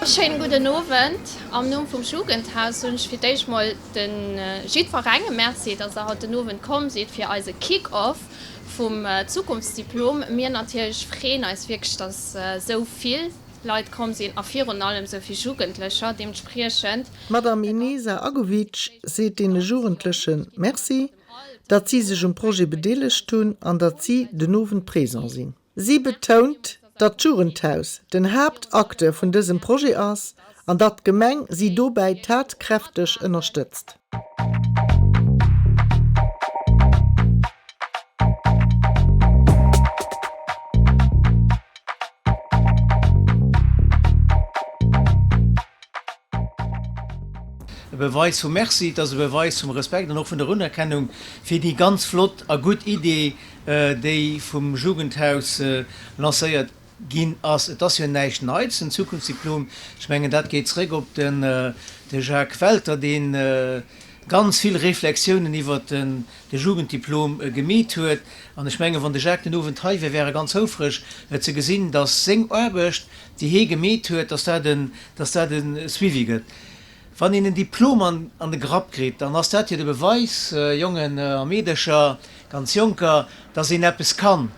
Schéinen gudden Owend. Am Numm vum Jugendhaus soen ech fir d'éischt mol de jiddwerengem Merci, dass der haut den Owend komm sidd fir eise Kick-Off vum Zukunftsdiplom. Mir natierlech freeën eis wierklech, dass esou vill Leit komm sinn a virun allem esou vill Jugendlecher. Deemtspriechend. D'Madame Inesa Agovic seet deene Jugendleche Merci, datt si sech um Projet bedeelegt hunn an datt si den Owend présent sinn. Si betount, datt d'Jugendhaus den Haaptacteur vun dësem Projet ass an datt d'Gemeng si dobäi tatkräfteg ënnerstëtzt. E Beweis vum Merci, et ass e Beweis vum Respekt an och vun der Unerkennung fir déi ganz flott a gutt Idee, déi vum Jugendhaus lancéiert ginn ass. Et ass jo näischt Neits, den Zukunftsdiplom. Ech mengen, dat geet zréck op de Jacques Welter, dee ganz vill Reflexiounen iwwert de Jugenddiplom gemeet huet. An ech mengen, wann de Jacques den Owend hei wär, wär e ganz houfreg ze gesinn, datt seng Aarbecht, déi hee gemeet huet, datt dat en, datt dat e Suivi gëtt. Wann een en Diplom an an de Grapp kritt, dann ass dat jo de Beweis, Jongen a Meedercher, ganz Jonker, datt een eppes kann,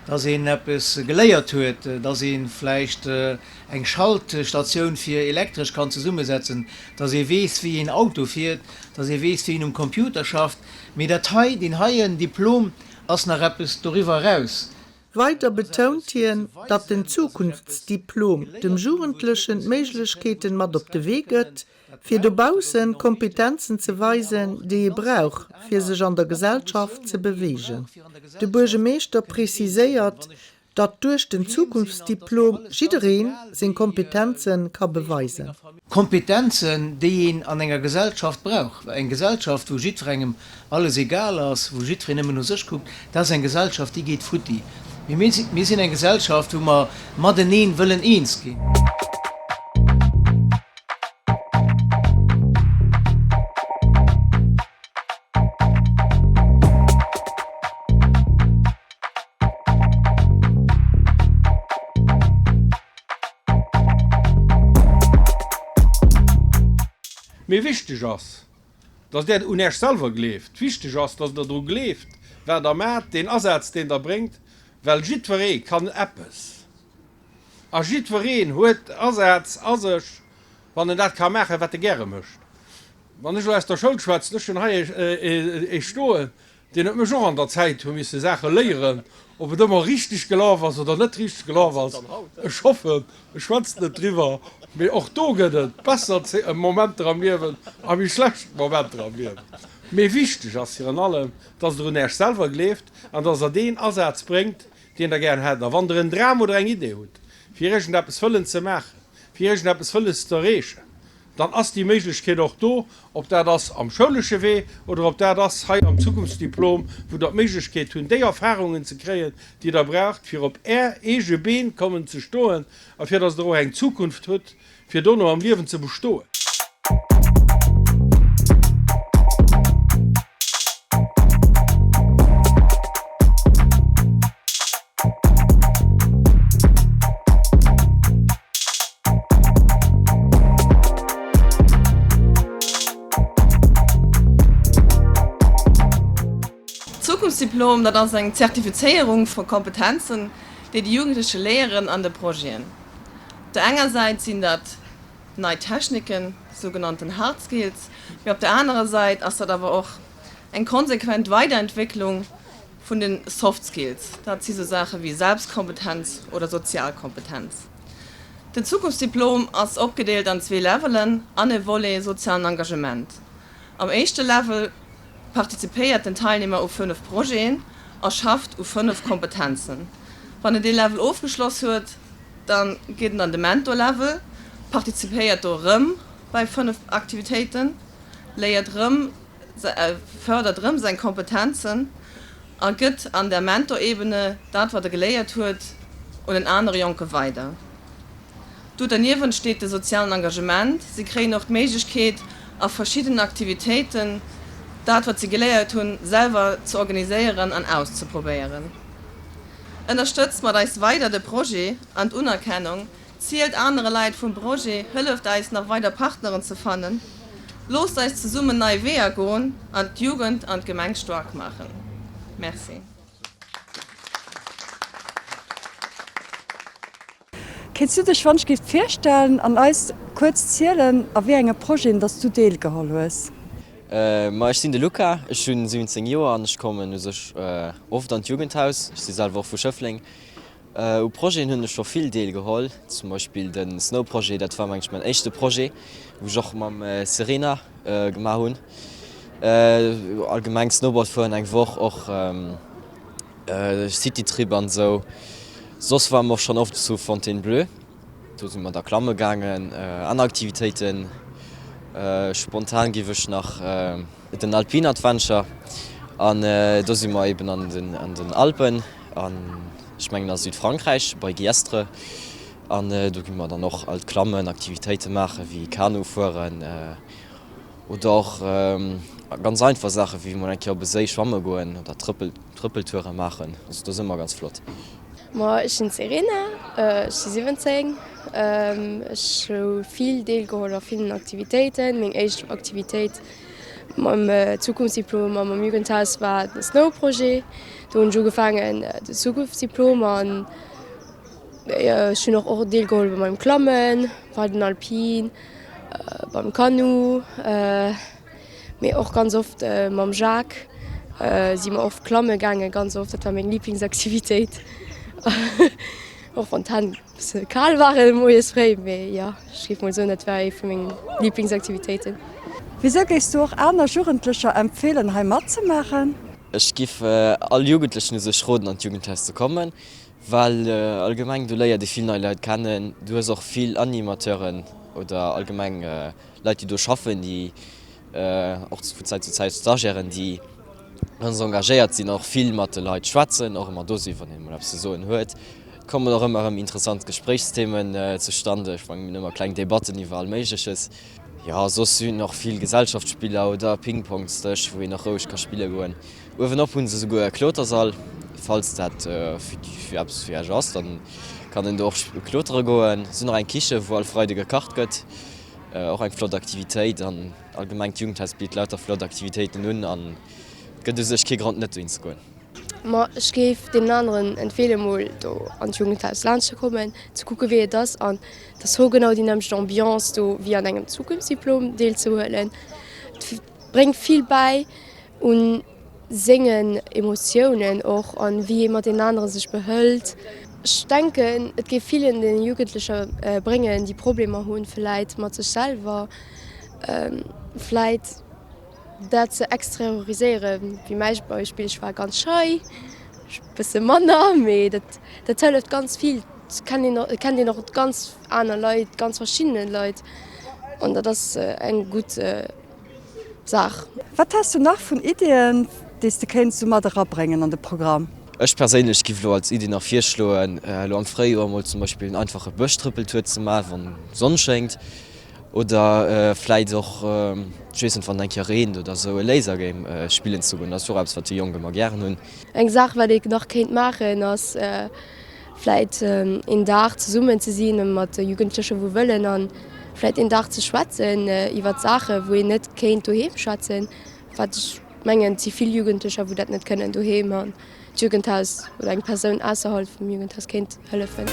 datt een eppes geléiert huet, datt ee vläicht eng Schaltstatioun fir elektresch kann zesummesetzen, datt ee weess, wéi een Auto fiert, datt ee weess, wéi een um Computer schafft. Mee dat hei, deen heien Diplom ass nach eppes doriwwer eraus. Weider betount hien, datt den Zukunftsdiplom dem Jugendlechen d'Méiglechkeeten mat op de Wee gëtt, fir dobaussen d'Kompetenzen ze weisen, déi ee brauch, fir sech an der Gesellschaft ze beweegen. De Buergemeeschter preziséiert, datt duerch den Zukunftsdiplom jidderee seng Kompetenze ka beweisen. Kompetenzen, déi een an enger Gesellschaft brauch. Well eng Gesellschaft, wou jiddwerengem alles egal ass, wou jiddwereen nëmmen no sech kuckt, dat ass eng Gesellschaft, déi geet futti. Mee mir sinn eng Gesellschaft, wou mer mateneen wëllen eens ginn. Mee wichteg ass, dass Der un Äech selwer gleeft. Wichteg ass, dass Der dru gleeft, wat Der maacht, deen Asaz, deen Der bréngt, well jiddweree kann eppes a jiddwereen huet Asaz a sech, wann en dat ka maachen, wat e gäre mécht. Wann ech elo aus der Schoul schwätzen, ech hunn hei ee stoen, Deen huet mech och an der Zäit hu misse Saache léieren, ob et ëmmer richteg gelaf ass oder net richteg gelaf ass. Ech hoffen, ech schwätzen net driwwer, mee och do gëtt et besser Momenter am Liewen a méi schlecht Momenter am Liewen. Mee wichteg ass virun allem, dass Der un Äech selwer gleeft an dass Der deen Asaz bréngt, deen Der gären hätt. A wann Der en Dram oder eng Idee hutt, fir iergendeppes wëllen ze maachen, fir iergendeppes wëlles ze erreechen, dann ass déi Méiglechkeet och do, ob dat ass am schoulesche Wee oder ob dat ass hei am Zukunftsdiplom, wou Der d'Méiglechkeet hunn, déi Erfahrungen ze kréien, déi Der braucht, fir op Är eege Been kommen ze stoen a fir dass Der och eng Zukunft hutt, fir dono am Liewen ze bestoen. D'Zukunftsdiplom, dat ass eng Zertifizéierung vu Kompetenzen, déi déi Jugendleche léieren an de Projeten. Op der enger Säit sinn dat nei Techniken, sougenannten Hard Skills, mee op der anerer Säit ass dat awer och eng konsequent Weiderentwécklung vun de Soft Skills. Dat si sou Saache wéi Selbstkompetenz oder sozial Kompetenz. Den Zukunftsdiplom ass opgedeelt an zwee Levelen an e Volet sozialen Engagement. Am éischte Level participéiert den Teilnehmer u 5 Projeten a schafft u 5 Kompetenzen. Wann en dee Level ofgeschloss huet, da geet en an de Mentor-Level, participéiert do erëm bei 5 Aktivitéiten, léiert erëm, fërdert erëm seng Kompetenzen a gëtt an der Mentorebene dat, wat e geléiert huet, un en anere Jonke weider. Do derniewent steet de sozialen Engagement. Si kréien och d'Méiglechkeet, a verschiddenen Aktivitéiten dat, wat si geléiert hunn, selwer ze organiséieren an auszeprobéieren. Ënnerstëtzt mat eis weider de Projet an d'Unerkennung. Zielt anere Leit vum Projet, hëlleft eis nach weider Partneren ze fannen. Loosst eis zesummen nei Weeër goen an d'Jugend an d'Gemeng staark maachen. Merci. Kéints du dech wannschgift virstellen an eis kuerz zielen a wéi enge Projeten dass du deelgeholl hues? Ma ech sinn de Luca, ech hunn 17 Joer an ech kommen u sech oft an d'Jugendhaus. Ech si selwer och vu Schëffleng. U Projeten hunn ech scho vill deelgeholl, zum Beispill de Snow Projet, dat war meng ech mäin éischte Projet, wou ech och mam Serena gemaach hunn. Allgemeng Snowboard fueren eng Woch, och City Trip an esou. Soss ware mer och schonn oft zu Fontainebleau, do si mer da klamme gaangen, aner Aktivitéiten. Spontan giff ech nach den Alpine Adventure an do si mer eben an den Alpen an ech mengen a Südfrankräich bei Guillestre an do gi mer dann och alt klammen, Aktivitéite maache wéi Kanu fueren oder och ganz einfach Saache wéi mol eng Kéier op e Séi schwamme goen oder Trëppeltoure maachen. Also do ass ëmmer ganz flott. Ma ech sinn d'Serena, ech si 17, ech hu vill deelgeholl a villen Aktivitéiten. Meng éischt Aktivitéit mam Zukunftsdiplom a mam Jugendhaus war de Snow Projet. Do hunn ech ugefaangen de Zukunftsdiplom an ech hunn och och deelgeholl bei meinem Klammen, bei den Alpine, beim Kanu. Mee och ganz oft mam Jacques si mer oft klamme gaangen, ganz oft. Dat war meng Liblingsaktivitéit. Och wann d'Hänn e bësse kal waren moies fréi. Mee jo, ech géif mol soen, dat war ee vu mengen Liblingsaktivitéiten. Wisou géifs du och aner Jugendlecher empfeelen hei matzemaachen? Ech giff all Jugendlechen u sech roden an d'Jugendhaus ze kommen, well allgemeng do léiert ee vill nei Leit kennen. Du hues och vill Animateuren oder allgemeng Leit déi do schaffen, déi och vu Zäit zu Zäit Stagiairen, déi ganz engagéiert sinn, och vill mat de Leit schwätzen, och ëmmer do sinn, wann een emol eppes ze soen huet. Et kommen och ëmmer erëm interessant Gespréichsthemen zustande. Ech mengen, mir hunn ëmmer kleng Debatten iwwer all Méigleches. Jo, soss sinn och vill Gesellschaftsspiller oder Pingpongsdësch, wou een och roueg ka spille goen. Uewenop hu se souguer e Klotersall, falls dat fir eppes fir iech ass, dann kann een do och klotere goen. Se hunn och eng Kiche, wou all Freide gekacht gëtt. Och eng flott Aktivitéit an allgemeng d'Jugendhaus bitt lauter flott Aktivitéiten un an et gëtt u sech kee Grond net dohin ze goen. Ma ech géif deenen aneren empfeelen mol do an d'Jugendhaus laanscht ze kommen, ze kucke wéi et ass an et ass hogenau déi nämmlecht Ambiance do wéi an engem Zukunftsdiplom deelzehuelen. Et bréngt vill bäi un sengen Emotiounen och an wéi ee mat deenen anere sech behëlt. Ech denken, et géif villen den Jugendlecher bréngen, déi Problemer hunn, vläit mat sech selwer, vläit dat ze exterioriséieren, wéi mäi Beispill, ech war ganz schei, bësse manner, mee dat dat hëlleft ganz vill. Et kennt een et kennt een och ganz aner Leit, ganz verschiddene Leit an dat ass eng gutt. Saach. Wat häss du nach vun Iddien, déi s de kéints sou mat erabréngen an de Programm? Ech perséinlech giff elo als Iddi nach virschloen, elo am Fréijoer mol zum Beispill en einfache Bëschtrëppeltour ze maachen, wann d'Sonn schéngt, oder vläit och, ech weess net, wann et eng Kéier reent oder sou, e Lasergame spillen ze goen. Dat ass jo och eppes, wat déi Jonk ëmmer gären hunn. Eng Saach, wat ee nach kéint maachen, ass vläit een Dag zesummen ze sinn mat de Jugendlechen, wou wëllen, an vläit een Dag ze schwätzen iwwert Saachen, wou een net kéint doheem schwätzen, wat ech mengen, et si vill Jugendlecher, wou dat net kënnen doheem, an d'Jugendhaus oder eng Persoun ausserhalb vum Jugendhaus kéint hëllefen.